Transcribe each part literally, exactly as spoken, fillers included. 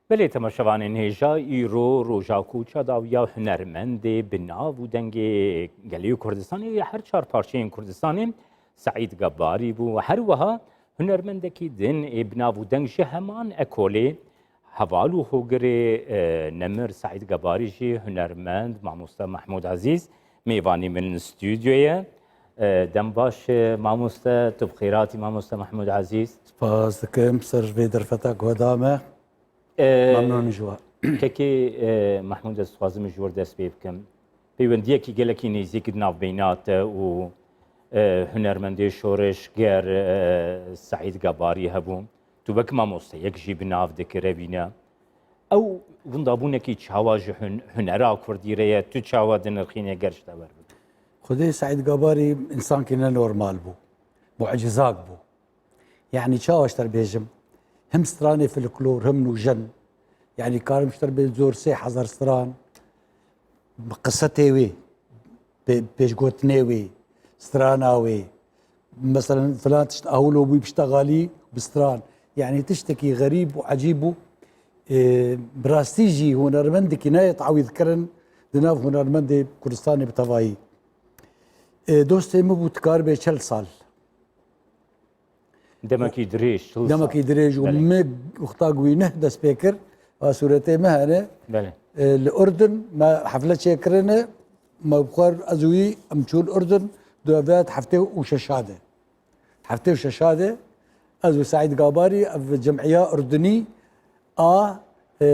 Belê temaşevanên hêja, îro roja ku çadawiya hunermendê bi nav û dengê gelê Kurdistanê ya her çar parçeyên Kurdistanê Seîd Gebarî bû. Her wiha hunermendekî din ê bi nav û deng ji heman ekolê heval û hogirê, e, nemir Seîd Gebarî jî hunermend mamoste Mehmûd Ezîz mêvanî min stûdyoye. E, dem baş, e, mamoste, tu bi xêr hatî mamoste Mehmûd Ezîz. Spas dikim ser vê derfeta ku da me. E, Memnûn ji we. Kekê, e, Mehmûd, ez dixwazim ji wir dest pê bikim. Peywendiyekî gelekî nêzîk di navbeyna te û, e, hunermendê şoreşger, e, Seîd Gebarî hebû. Tu wek mamosteyek jî bi nav dikire vîne. Ew windabûnekî çawa ji hun-, hunera kurdî re ye? Tu çawa dinirxîne ger ji te wer bibe? Xwedê Seîd Gebarî însankî ne normal bû. Mucizak bû. Yanî çawa ji te re bêjim? Him stranê folklor, him nûjen. Yanî karim ji te re bê zor sê hezar stran. Bi qisetê wê, pê-, pêşgotinê wê, strana wê. Meselen filan tişt ewlo bû pişta xalî bi stran. Yanî tiştekî xerîb û ecîb bû. Ê, bi rastî jî hunermendekî nayê tawîzkirin di nav hunermendê Kurdistanê bi tevayî. Ê, dostê min bû, dikaribe çel sal. Demekî dirêj, çil sal. Demekî dirêj û Belê. Me wexta ku wî neh dest pê kir, va sûretê me hene. Belê. E, li Urdun me hefle çêkirine, me bi xwe ez û wî em çûn Urdun, di vet heftê û şeşa de. Heftê û şeşa de ez û Seîd Gabarî, ev cem'iya Urdunî a, e,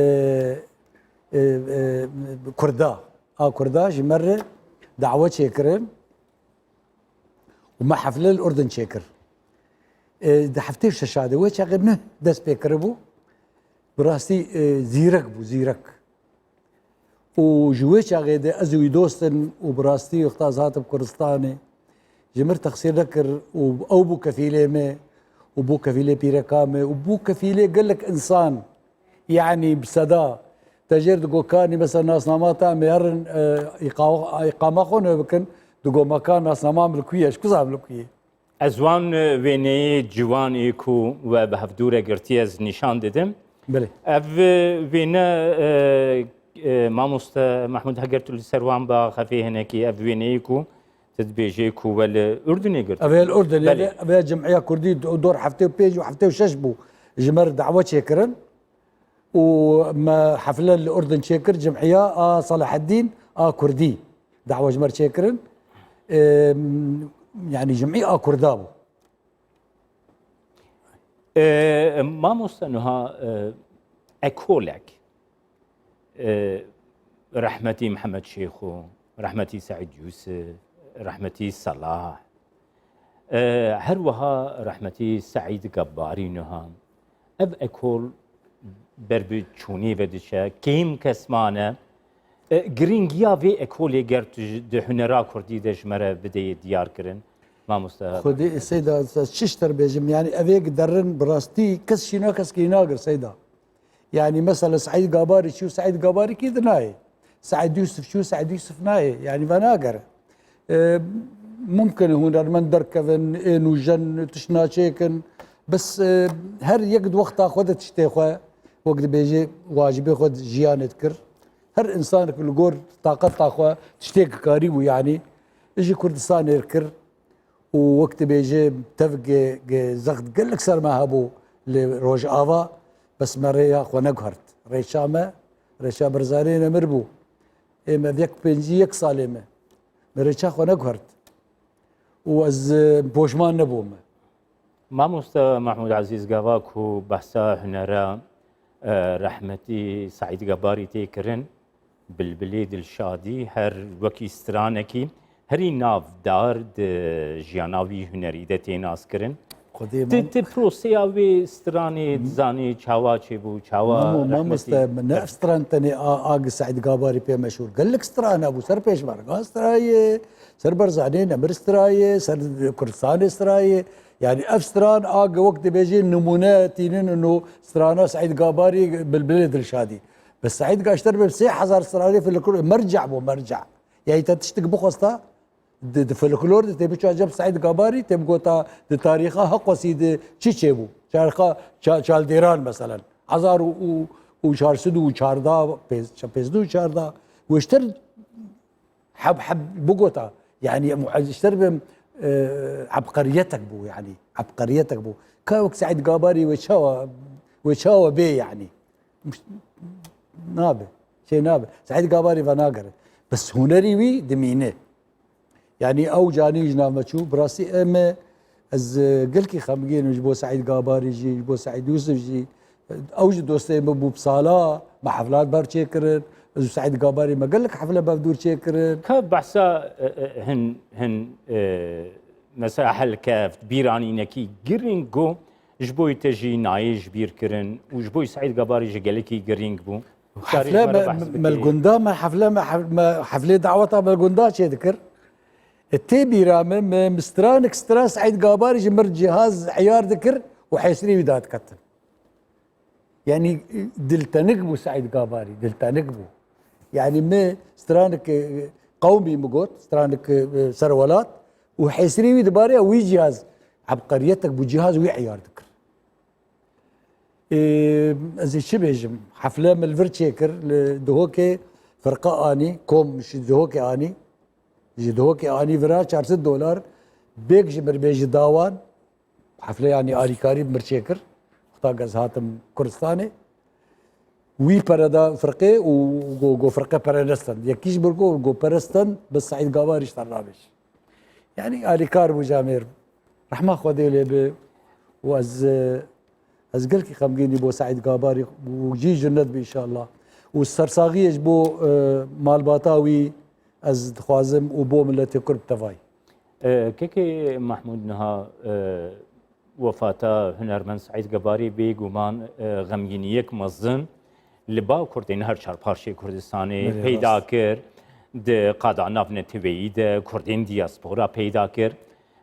e, e, Kurda, a Kurda ji me re dawe çêkirin. Û me hefle li Urdun çêkir. E, di heftê û şeşa de wê çaxê neh dest pê kiribû. Bi rastî, e, zîrek bû, zîrek. Û ji wê çaxê de ez û wî dost in û bi rastî wexta ez hatim Kurdistanê, ji mir texsîr nekir û ew bû kefîlê me û bû kefîlê pîreka me û bû kefîlê gelek însan. Yanî bi seda. Te jêr digo kanî mesela nasnama te em ê herin, e, îqawa-, îqama xwe nû bikin. Digo me ka nasnama min li ku ye, ji ku zam li ku ye? Ez wan, e, wêneyê ciwan ê ku we bi hevdû re girtiye ez nîşan didim. Belê. Ev, e, wêne, e, e, mamoste Mehmûd, heger tu li ser wan biaxivî hinekî, ev wêneyê ku tu dibêjê ku we li Urdunê girtiye. Ev ê li Urdunê Belê. Be, ev ê cem'iya Kurdî do-, dor heftê û pênc û heftê û şeş bû. Ji me re dawe çêkirin. û me hefle li Urdun çêkir, cem'iya a Selaheddîn a Kurdî. Dawa ji me re çêkirin. Em, yanî cem'î a Kurda bû. E, mamoste niha, e, ekolek, e, rehmetî Mihemed Şêxo, rehmetî Seîd Yûsif, rehmetî Selah, E, her wiha rehmetî Seîd Gebbarî niha. Ev ekol ber bi çûnê ve diçe, kêm kes mane. E, girîngiya vê ekolê ger tu ji, di hunera kurdî de ji me re bideyê diyar kirin, mamoste. Xwedê Seyda, ez çi ji te re bêjim, yanî ev ê giderin bi rastî kes şîna keskî nagir Seyda. Yanî mesela Seîd Gabarî çû, Seîd Gabarî kî di nayê. Seîd Yûsif çû, Seîd Yûsif nayê. Yanî venagere. E, mumkin e hunermend derkevin, ê nûjen tişt naçêkin. Bes, e, her yek di wexta xwe de tiştê xwe, wek dibêje, wacibê xwe di jiyanê dikir. Her însanek li gor taqeta xwe tiştê ki karîbû yanî. Ji Kurdistanê kir. Û wek dibêje tevgê, ge-, zext gelek ser me hebû li Rojava, bes me rêya xwe neguhert. Rêça me, rêça Barzanî nemir bû. Ê me yek pêncî yek salê me. Me rêça xwe neguhert. Û ez, e, poşman nebûme. Mamoste Mehmûd Ezîz, gava ku behsa hunera, e, rehmetî Seîd Gebarî tê kirin, Bilbilê Dilşadî her wekî stranekî herî navdar di jiyana wî hunerî de tê naskirin. Xwedê Ti, mam- ti proseya wê stranê dizanî çawa çêbû, çawa Mamo, rehmetî mamoste, min ne ev stran tenê a, a gi Seîd Gabarî pê meşhûr. Gelek stran hebû, ser Pêşmerga strayê, ser Barzanê Nemir strayê, ser Kurdistanê strayê. Yanî ev stran a gi wek dibêjê nimûne tînin û strana Seîd Gabarî, Bilbilê Dilşadî. Bi Seîd Gaşter be sê hezar stranê filikur merca bû, merca. Yanî te tiştik bixwesta, di, di folklor de tê biçû cem Seîd Gabarî, tê bigota di tarîxa Heqwesî de çi çêbû? Tarîxa Ça-, Çaldêran meselen. Hezar û, û, û çar sed û çardeh, pênc, pênc sed û çardeh, wê ji ter heb, heb bigota. Yani, em, ji ter bi, e, ebqeriyetek bû, yani, ebqeriyetek bû. Ka wek Seîd Gabarî wê çawa, wê çawa bê, yani? Nabe. Şey nabe. Seîd Gabarî ve nagere. Bes hunerî wî dimîne. Yani ew canî ji nav me çû. Bi rastî em, ez, e, gelkî xemgîn im ji bo Seîd Gabarî jî, ji bo Seîd Yûsif jî. Ew ji dostê min bû bi sala, me heflat ber çêkirin. Ez û Seîd Gabarî me gelek hefle bev dûr çêkirin. Ka behsa, e, e, hin, hin, e, mesela helkeft, bîranînekî girîng ku ji bo te jî nayê ji bîr kirin û ji bo Seîd Gabarî jî gelekî girîng bû. Çarî Hefle ji me re me, behs bikî. Melgunda me hefle me hef-, me heflê daweta Melgunda çê dikir. E, tê bîra me, me, me stranik stra Seîd Gabarî ji mir cihaz eyar dikir û hêsirî wî dadiketin. Yani, diltenik bû Seîd Gabarî, diltenik bû. Yani, me stranik, e, qewmî mi got, stranik, e, serwelat û hêsirî wî dibare wî cihaz, ebqeriyetek bû cihaz wî eyar dikir. Ê, ez ê çi bêjim? Hefle min li vir çêkir, li Dihokê firqe anî, kom ji Dihokê anî. Ji Dihokê anî vira çar sed dolar, bêk ji mir bê ji dawan. Hefle, yanî, alîkarî bi mir çêkir. Wexta ez hatim Kurdistanê. Wî pere da firqê û go, go firqe pere nestin. Yekî ji bir go, go pere stin, bi Seîd Gabarî ji te nabêj. Yani alîkar bû camêr. Rehma Xwedê lê bi. Û ez, e, ez gelkî xemgînî bo Seîd Gabarî û cî cinnet bi înşallah. Û sersaxiyê ji bo, e, malbata wî ez dixwazim û bo miletê Kurd bi tevayî. E, kekê Mahmûd niha, e, wefata hunermend Seîd Gabarî bêguman, e, xemgîniyek mezin li ba Kurdên her çar parçeyê Kurdistanê Belê, peyda rast. kir. Di qada navneteweyî de Kurdên diaspora peyda kir.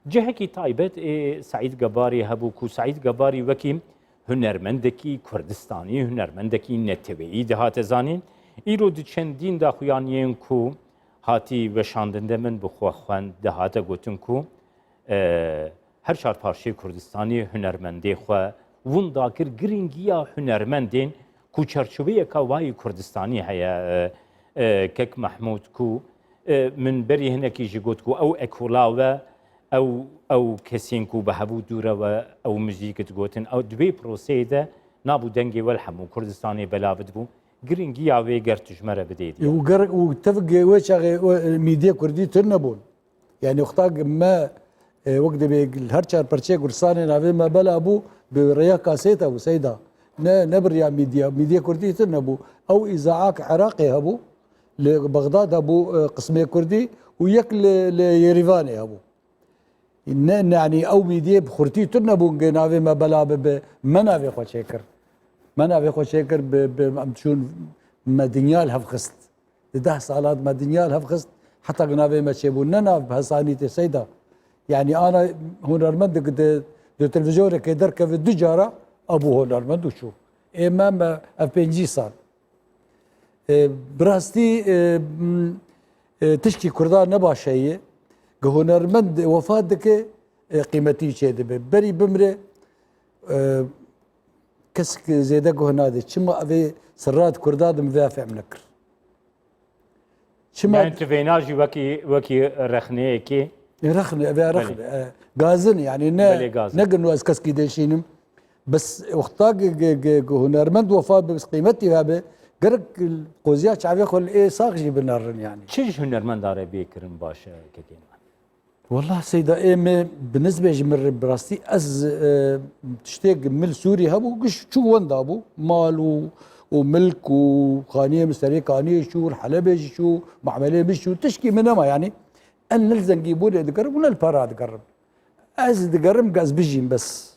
Cihekî taybet ê Seîd Gabarî hebû ku Seîd Gabarî wekî hunermendekî Kurdistanî, hunermendekî neteweyî dihate zanîn. Îro di çendîn daxuyaniyên ku hatî weşandin de min bi xwe xwend, dihate gotin ku, e, her çar parçeyê Kurdistanê hunermendê xwe winda kir. Girîngiya hunermendên ku çerçoveyeka wayî Kurdistanî heye, e, e, kek Mehmûd ku, e, min berî hinekî jî got ku ew ekola we, ew, ew kesên ku bi hevû dûre we, ew muzîk digotin, ew di vê proseyê de nabû dengê we li hemû Kurdistanê belav dibû. Girîngiya wê ger tu ji me re bidê diye. Û ger, û tev ge-, wê çaxê, wê, e, mîdiyê kurdî tune bûn. Yani wexta me, e, wek dibê her çar perçeyê Kurdistanê navê me bela bû, bi rêya kasêta bû, Seyda. Ne, ne bi rêya mîdiya. Mîdiyê kurdî tune bû. Ew îzaak Iraqê hebû, li Bexdad hebû, e, qismê kurdî û yek li, li Yerîvanê hebû. Ne, ne, yani ew mîdiyê bi xurtî tune bûn, gê navê me bela bibe. Me navê xwe çêkir. Me navê xwe çêkir, bi, bi, em çûn, me dinya li hev xist. Di deh salan me dinya li hev xist, heta ku navê me çêbû. Ne nav bi hesanî tê Seyda. Yani ana hunermend di, di, di televîzyorekê derkeve du cara, ebû hunermend û çû. Ê me, me ev pêncî sal. E, bi rastî, e, m, e, tişkî Kurda ne baş heye. Ge hunermend wefat dike, e, qîmetî çêdibe. Berî bimre, e, kesek zêde guh nade. Çima evê sirrat Kurda de min vê fehm nekir. Çima Yani tu vêna jî wekî, wekî rexneyekê. E, rexne, eve Belê. rexne. E, gazin yani ne, Belê, gazin. ne gino ez keskî deşînim. Bes wexta ge, ge, ge, ge hunermend wefa bi qîmetî hebe, gerek qoziya çavê xwe li ê sax jî binerin yani. Çi ji hunermenda re bê kirin baş e, kekê me? Wallah Seyda, ê me bi nizbê ji min re bi rastî ez, e, tiştê min li Sûrî hebû, giş çû wenda bû. Mal û, û milk û xaniyê min serê kaniyê çû, Helebê jî çû, mamelê min çû, tişkî min nema yani. En ne li zengîbûnê digerim û ne li pera digerim. Ez digerim, ez bijîm bes.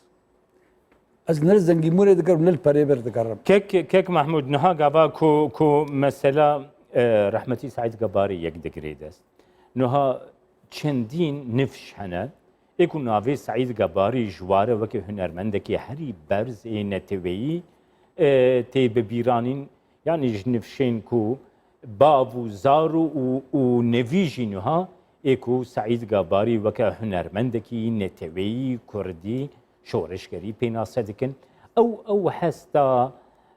Ez ne li zengîbûnê digerim, ne li perê ber digerim. Kek, kek Mahmûd, niha gava ku, ku mesela, e, rehmetî Seîd Gebarî yek digirê dest. Niha çendîn nifş hene. Ê ku navê Seîd Gebarî ji ware weke hunermendekî herî berz ê neteweyî, e, tê bibîranîn. Yanî ji nifşên ku bav û zar û, û, û nevî jî niha ê ku Seîd Gabarî weke hunermendekî neteweyî kurdî, şoreşgerî pênase dikin. Ew, ew hesta,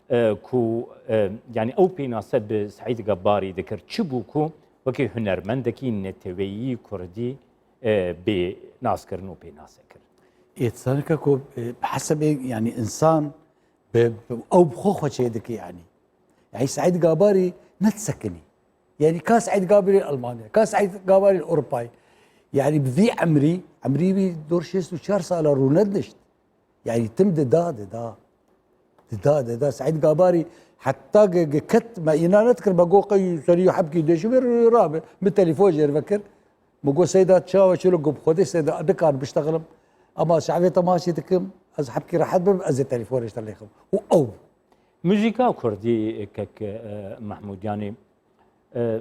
e, ku, e, yanî ew pênase bi Seîd Gebarî dikir, çi bû ku wekî hunermendekî neteweyî kurdî, e, bê naskirin û pênase kir? Ê, dizanî keko, e, bi hesebê, yanî, însan bi, bi, ew bi xwe xwe çê dike, yanî. Yanî, Seîd Gabarî nedisekinî. Yanî, ka Seîd Gabarî li Almanya, ka Seîd Gabarî li Ewropayê. Yanî, bi vî emrî, emrî wî dor şêst û çar sala rûnedişt. Yanî, tim dida, dida. Dida, dida. Seîd Gabarî heta ge, ge ket me îna nedikir, me got, qey serî hebkî dêşi vir rabe. Min telefon jê re vekir. Min got, Seyda, çawa çilo? Got, bi Xwedê Seyda, nikarim biştexlim. Ama şevê temaşî dikim, ez hebkî rehet bim, ez ê telefonê ji te lêxim. Û ew. Muzîka kurdî, kek, e, Mehmûd, yanî, e,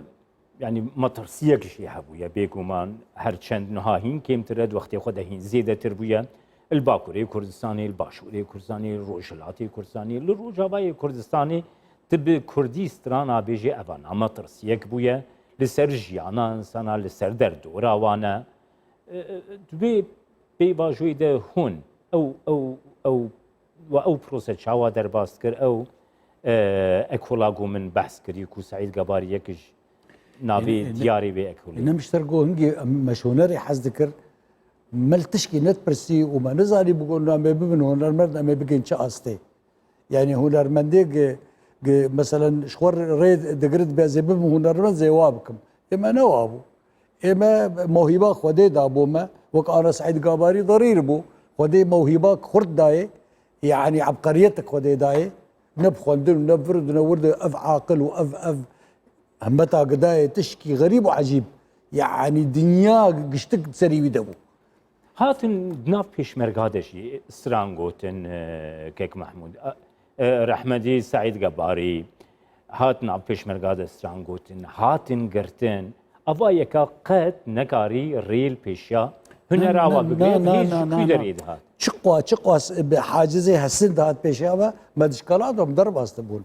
yanî metirsiyek jî hebûye, bêguman her çend niha hîn kêmtir e, di wextê xwe de hîn zêdetir bûye. Li Bakurê Kurdistanê, li Başûrê Kurdistanê, li Rojhilatê Kurdistanê, li Rojavayê Kurdistanê tu bi kurdî strana bêjê, eva nametirsiyek bûye li ser jiyana insana, li ser derdora wan e. E, e, tu bê pêvajoyê de hûn ew, ew, ew, we ew prose çawa derbas kir? Ew, e, ekola ku min behs kirî ku Seîd Gabarî yek ji navê Ê, ê, diyarê vê ekolê. Ne mişter got, hingê em, me ji hunerê hez dikir, me li tişkî nedipirsî û me nizanî bû, got, na em ê bibin hunermend, em ê bigên çi astê? Yanî hunermendê gi, gi, meselen, ji xwe rê digirit, bê ez ê bibim hunermend, zê wa bikim. Ê me ne wa bû. Ê me mewhîba Xwedê dabû me, wek ana Seîd Gabarî derîr bû. Xwedê mewhîba xurt dayê, yanî ebqeriyetek Xwedê dayê. Ne bi xwendin û ne bi vir û ne wir de ev aqil û ev, ev hemeta gidayê tişkî xerîb û ecîb. Yanî dinya giştik bi serî wî de bû. Hatin di nav pêşmerga de jî stran gotin, e, kek Mehmûd. E, e, rehmetî Seîd Gebarî hat nav pêşmerga de stran gotin, hatin girtin. Ava yeka qet nekarî rê li pêşiya hunera wa bigire, hê ji kû derê dihat? Çiqwa, çiqwa s-, bi hacizê hesin dihat pêşiya me, me dişkela da em derbas dibûn.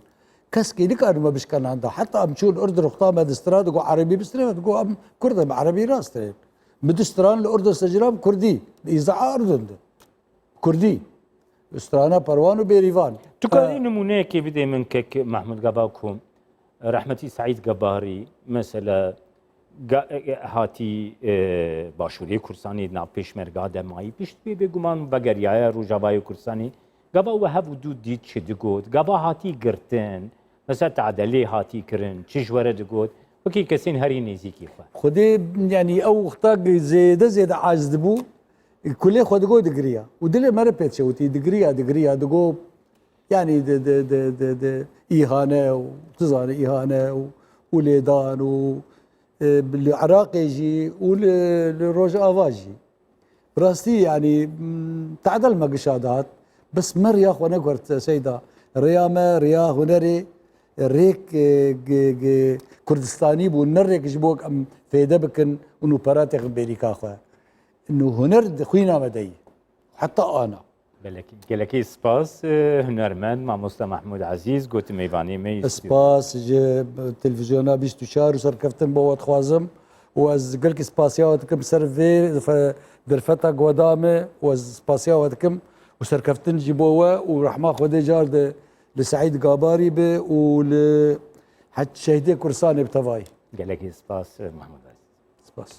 Keskî nikar me bişkenanda. Heta em çûn Urdun, wexta me di stran digot erebî bistire, me digot em Kurd in, erebî nastirên. Min du stran li Urdun secira bi kurdî, li Îzaa Urdun de. Kurdî. Strana Perwan û Bêrîvan. Tu karî nimûneyekê bidê min kek Mehmûd Gaba ku rehmetî Seîd Gebarî, mesela, ga-, e, e, hatî, e, Başûrê Kurdistanê di nav pêşmerga de mayî. Pişt wê bêguman vegeriyaye Rojavayê Kurdistanê. Gava we hev û dû dît çi digot? Gava hatî girtin? Mesela tedelê hatî kirin, çi ji we re digot? Wekî kesên herî nêzîkî xwe. Xwedê, yanî ew wexta zêde zêde aciz dibû, kulê xwe digot digiriya. Û dilê me re pê dikewtî, digiriya, digiriya, digot, yanî di, di, di, di, di îhane û, tu zanî, îhane û, û lêdan û, e, li Iraqê jî û li, li Rojava jî. Bi rastî, yanî, m, tadel me gişa dihat. Bes me riya xwe nekurt, Seyda. Riya me, riya hunerê, rêk, e, g-, g-, Kurdistanî bû, ne rêk ji bo em fêde bikin û nûperatê xwe bêrîka xwe. Nû huner di xwîna me de yî. Heta ana. Gelekî, gelekî spas, e, hunermend, mamoste Mehmûd Ezîz, ku tu mêvanê me yî stûdyo. Spas ji televîzyona bîst û çar û serkeftin bo we dixwazim. Û ez gelkî spasiya we dikim ser vê fe-, derfeta ku we da me û ez spasiya we dikim û serkeftin jî bo we û rehma Xwedê car de li Seîd Gabarî be û li het şehîdê Kurdistanê bi tevayî. Gelekî spas, Mehmûd Ezîz. Spas.